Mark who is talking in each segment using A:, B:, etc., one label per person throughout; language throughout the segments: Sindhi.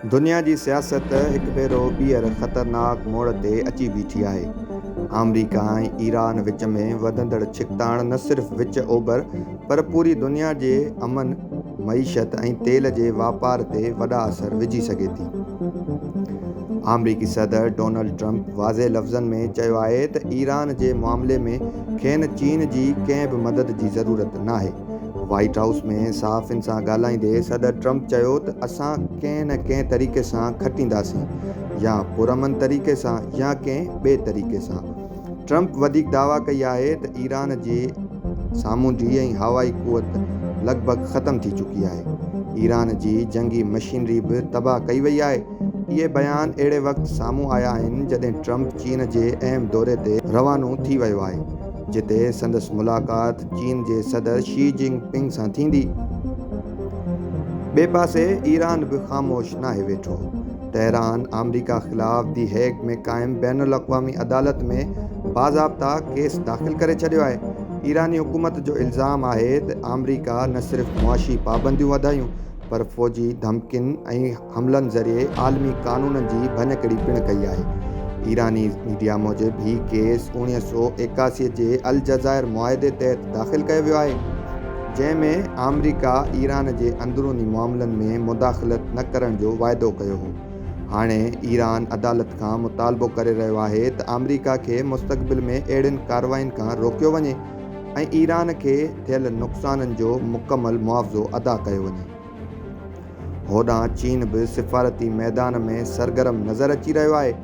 A: دنيا جي سياست هڪ ڀيرو ٻيهر خطرناڪ موڙ تي اچي بيٺي آهي. آمريڪا ۽ ايران وچ ۾ وڌندڙ ڇڪتاڻ نه صرف وچ اوڀر پر پوري دنيا جي امن، معيشت ۽ تيل جي واپار تي وڏا اثر وجهي سگهي ٿي. آمريڪي صدر ڊونلڊ ٽرمپ واضح لفظن ۾ چيو آهي ته ايران جي معاملي ۾ کين چين جي ڪنهن به مدد جي ضرورت ناهي. وائيٽ هائوس ۾ صحافين سان ڳالهائيندي صدر ٽرمپ چيو ته اسان ڪنهن نه ڪنهن طريقي سان کٽينداسين، يا پرامن طريقي سان يا ڪنهن ٻئي طريقي سان. ٽرمپ وڌيڪ دعويٰ ڪئي آهي ته ايران جي سامونڊي ۽ هوائي قوت لڳ ڀڳ ختم ٿي چڪي آهي، ايران جي جنگي مشينري به تباهه ڪئي وئي آهي. اهي بيان اهڙي وقت سامهون آيا آهن جڏهن ٽرمپ چين جي اهم دوري تي روانو ٿي ويو آهي. جتي سندس ملاقات چين جي صدر شي جنگ پنگ سان ٿيندي. ٻئي پاسي ايران به خاموش ناهي ويٺو. تهران آمريڪا خلاف the Hague ۾ قائم بين الاقوامي عدالت ۾ باضابطا ڪيس داخل ڪري ڇڏيو آهي. ايراني حڪومت جو الزام آهي ته آمريڪا نه صرف معاشي پابنديون وڌايون پر فوجي ڌمڪين ۽ حملن ذريعي عالمي قانونن جي ڀڃڪڙي پڻ ڪئي آهي. ايراني ميڊيا موجب هي ڪيس 1981 جي الجزائر معاهدي تحت داخل ڪيو ويو آهي، جنهن ۾ آمريڪا ايران جي اندروني معاملن ۾ مداخلت نه ڪرڻ جو واعدو ڪيو هو. هاڻي ايران عدالت کان مطالبو ڪري رهيو آهي ته آمريڪا کي مستقبل ۾ اهڙين ڪارروائين کان روڪيو وڃي ۽ ايران کي ٿيل نقصانن جو مڪمل معاوضو ادا ڪيو وڃي. هوڏانهن چين به سفارتي ميدان ۾ سرگرم نظر اچي رهيو آهي.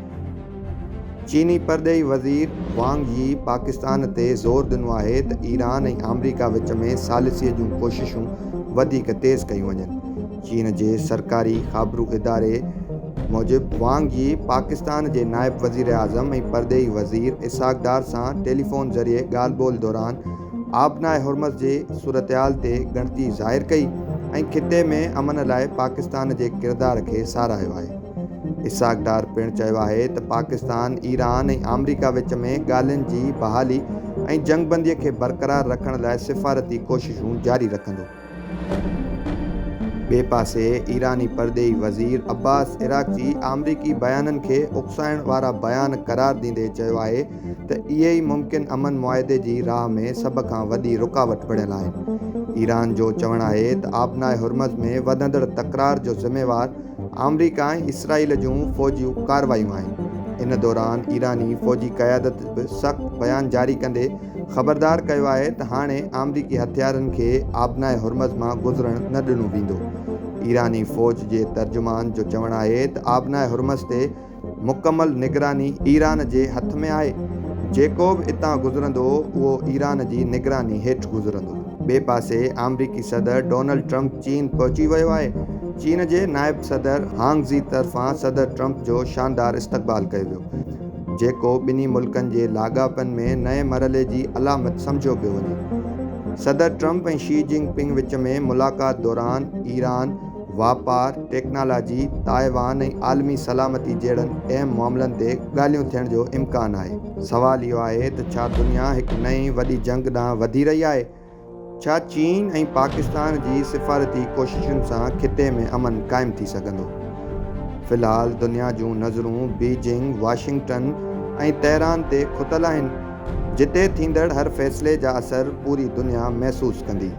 A: چيني پرڏيهي وزير وانگ يي پاڪستان تي زور ڏنو آهي ته ايران ۽ آمريڪا وچ ۾ ثالثي جون ڪوششون وڌيڪ تيز ڪيون وڃن. چين جي سرڪاري خابرو اداري موجب وانگ يي پاڪستان جي نائب وزيراعظم ۽ پرڏيهي وزير اسحاق ڊار سان ٽيليفون ذريعي ڳالهه ٻولهه دوران آبناء هرمز جي صورتحال تي ڳڻتي ظاهر ڪئي ۽ خطي ۾ امن لاء پاڪستان جي ڪردار کي ساراهيو آهي. اسحاق ڊار پڻ چيو آهي ته پاڪستان ايران ۽ آمريڪا وچ ۾ ڳالهين جي بحالي ۽ جنگبندي کي برقرار رکڻ لاء سفارتي ڪوششون جاري رکندو. ٻئي پاسي ايراني پرڏيهي وزير عباس عراقچي آمريڪي بيانن کي اڪسائڻ وارا بيان قرار ڏيندي چيو آهي ته اهي ئي ممڪن امن معاهدي جي راهه ۾ سڀ کان وڏي رڪاوٽ بڻيل آهن. ايران جو چوڻ آهي ته آبناء هرمز ۾ وڌندڙ تڪرار جو ذميوار آمريڪا ۽ اسرائيل جون فوجي ڪارروايون آهن. ان دوران ايراني فوجي قيادت به سخت بيان جاري ڪندي خبردار ڪيو آهي ته هاڻي آمريڪي هٿيارن کي آبناء هرمز مان گذرڻ نه ڏنو ويندو. ايراني فوج جي ترجمان جو چوڻ آهي ته آبناء هرمز تي مڪمل نگراني ايران جي هٿ ۾ آهي، جيڪو به اتان گذرندو اهو ايران جي نگراني هيٺ گذرندو. ٻئي پاسي آمريڪي صدر ڊونلڊ ٽرمپ چين پهچي ويو آهي. چين جي نائب صدر هانگ زي طرفان صدر ٽرمپ جو شاندار استقبال ڪيو ويو. جيڪو ٻنهي ملڪن جي لاڳاپن ۾ نئين مرحلي جي علامت سمجهيو پيو وڃي. صدر ٽرمپ ۽ شي جنگ پنگ وچ ۾ ملاقات دوران ايران، واپار، ٽيڪنالاجي، تائيوان ۽ عالمي سلامتي جهڙن اهم معاملن تي ڳالهيون ٿيڻ جو امڪان آهي. سوال اهو آهي ته ڇا دنيا هڪ نئين وڏي جنگ ڏانهن وڌي رهي آهي؟ ڇا چين ۽ پاڪستان جي سفارتي ڪوششن سان خطي ۾ امن قائم ٿي سگهندو؟ في الحال دنيا جون نظرون بيجنگ، واشنگٽن ۽ تهران تي کتل آهن، جتي ٿيندڙ هر فيصلي جا اثر پوري دنيا محسوس ڪندي.